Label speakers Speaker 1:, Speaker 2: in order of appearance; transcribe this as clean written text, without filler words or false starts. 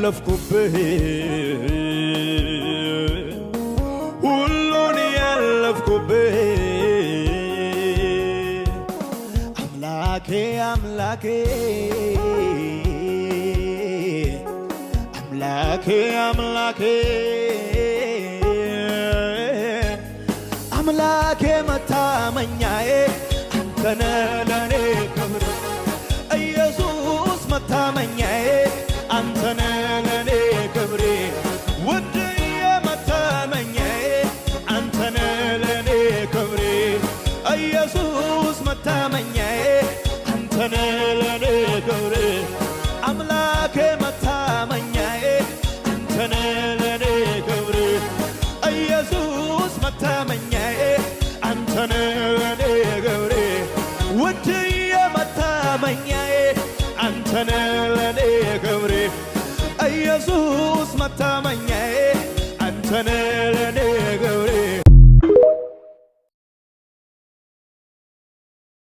Speaker 1: ያለፍኩብህ፣ ሁሉን ያለፍኩብህ፣ አምላኬ፣ አምላኬ፣ አምላኬ፣ አምላኬ፣ አምላኬ፣ መታመኛዬ አንተነ ለኔ ክብር፣ ኢየሱስ መታመኛዬ አንተነ ለኔ ክብሬ፣ ውድዬ መታመኛዬ አንተነ ለኔ ክብሬ፣ ኢየሱስ መታመኛዬ አንተነ ለኔ ክብሬ፣ አምላኬ መታመኛዬ አንተነ ለኔ ክብሬ፣ ኢየሱስ መታመኛዬ አንተነ ለኔ ክብሬ፣ ውድዬ መታመኛዬ አንተነ ለኔ ክብሬ፣ ኢየሱስ መታመኛዬ አንተነ ለኔ